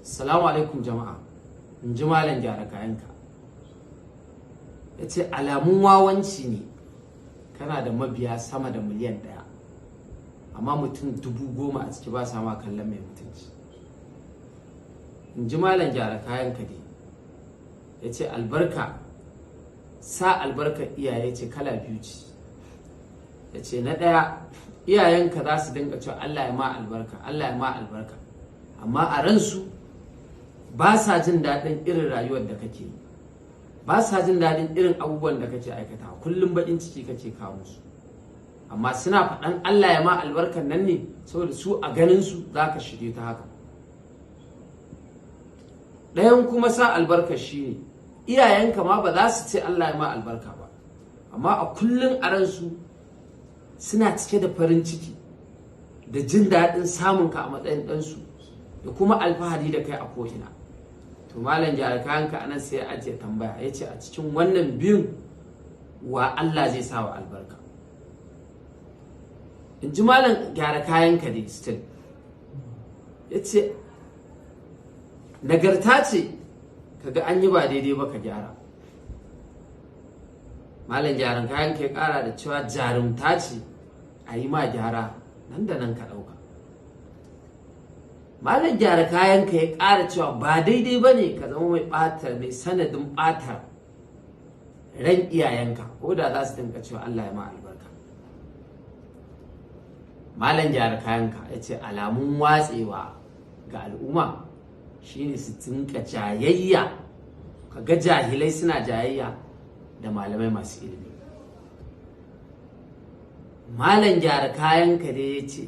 Salamu alaikum jama'a, in ji malam gyara kayanka. Ya ce alamun wawanci ne kana da mabiya sama da miliyan 1, amma mutum 10,000 a ciki ba sa ma kallon mai mutunci. In ji malam gyara kayanka dai, ya ce albarka, sa albarka iyaye ce kala biyu ce. Ya ce na ɗaya, iyayenka za su dinga cewa "Allah ya ma albarka, Allah ya ma albarka", amma a ransu ba sa jin daɗin irin rayuwar da kake yi, ba sa jin daɗin irin abubuwan da kake aikata. Kullum baƙin ciki kake kawo musu, amma suna faɗan "Allah ya ma albarkan" nan ne saboda su a ganin su za ka shirye ta haka. Ɗayan kuma sa albarka shi ne iyayenka ma ba za su ce "Allah ya ma albarka" ba, amma a kullum a ransu suna cike da farin ciki da jin daɗin samunka a matsayin ɗansu da kuma alfahari da kai a ko'ina. To, malam gyara kayanka anan sai ya ajiye tambaya, ya ce a cikin wannan biyun wa Allah zai sa wa albarka? In ji malam gyara kayanka dai still, ya ce nagarta ce kaga an yi ba daidai ba ka gyara. Malam gyaran kayan ka ya kara da cewa jarumta ce a yi ma gyara nan da nan ka ɗauka. Malam gyara kayan ka ya ƙara cewa ba daidai ba ne ka zama mai ɓatar, mai sanadin ɓatar ran iyayenka, ko da za su dinga cewa "Allah ya ma albarka". Malam gyara kayanka ya ce alamun watsewa ga al'umma shine su dinga jayayya, kaga jahilai suna jayayya da malamai masu ilimi. Malam gyara kayanka dai ya ce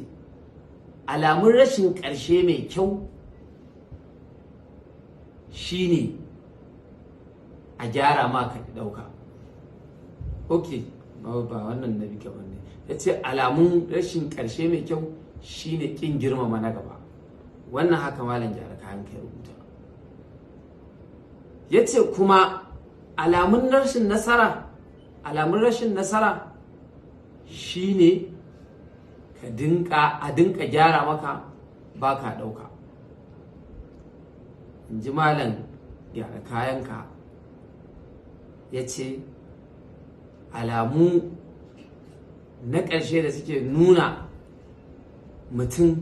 alamun rashin ƙarshe mai kyau shine a gyara ma ka ɗauka. Ok, ba wannan na bi ne. Ya ce alamun rashin ƙarshe mai kyau shine ƙin girmama na gaba. Wannan haka malam gyara kayan ka ya rubuta. Ya ce kuma alamun rashin nasara shine ka dinka a dinka gyara maka ba ka ɗauka. In ji malam gyara kayanka, ya ce alamu na ƙarshe da suke nuna mutum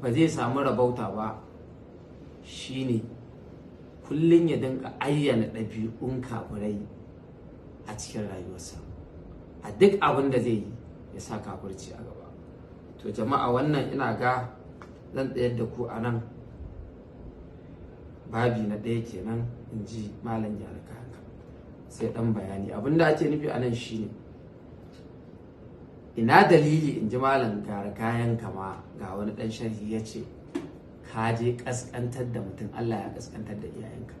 ba zai samu rabauta ba shine kullum ya dinga ayyana ɗabi'un kafirai a cikin rayuwarsa, a duk abin da zai yi ya sa kafirci a gaba. To jama'a, wannan ina ga zan tsayar da ku a nan. Babi na ɗaya kenan, in ji malam gyara kayanka. Sai ɗan bayani, abin da ake nufi a nan shine ina dalili, in ji malam gyara kayan kama ga wani ɗan sharhi, ya ce ka je ƙasƙantar da mutum, Allah ya ƙasƙantar da iyayenka.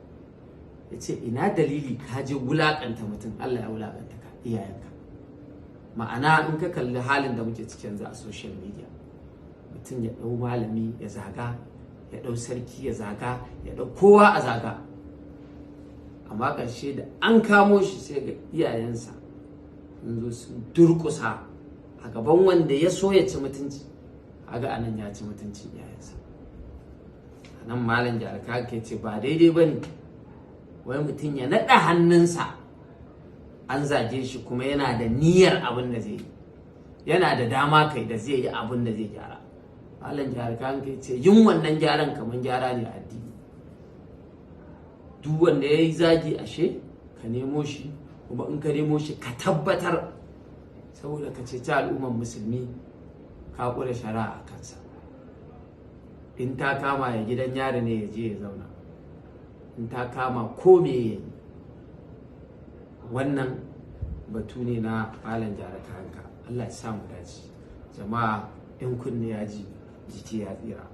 Ya ce ina dalili ka je wulaƙanta mutum, Allah ya wulaƙanta ka iyayenka? Ma'ana, in ka kalli halin da muke ciki yanzu a social media, mutum ya ɗau malami ya zaga, ya ɗau sarki ya zaga, ya ɗau kowa a zaga, amma ƙarshe da an kamo shi sai ga iyayensa sun zo sun durƙusa a gaban wanda ya so ya ci mutunci. Kaga anan ya ci mutuncin iyayensa. A nan malam gyara ke ce ba daidai ba ne wai mutum ya naɗa hannunsa an zage shi, kuma yana da niyyar abin da zai yi, yana da dama kai da zai yi abin da zai gyara. Malam gyara kai ce yin wannan gyaran kamar gyara ne a addini. Duk wanda ya yi zagi, ashe ka nemo shi, kuma in ka nemo shi ka tabbatar, saboda ka ceci al'ummar musulmi, ka ƙure shari'a a kansa. In ta kama ya gidan yari ne, ya je ya zauna. In ta kama ko me ya yi. Wannan batu ne na malam gyara kayanka. Allah ya sa mu dace jama'a. In kunne ya ji, jiki ya tsira.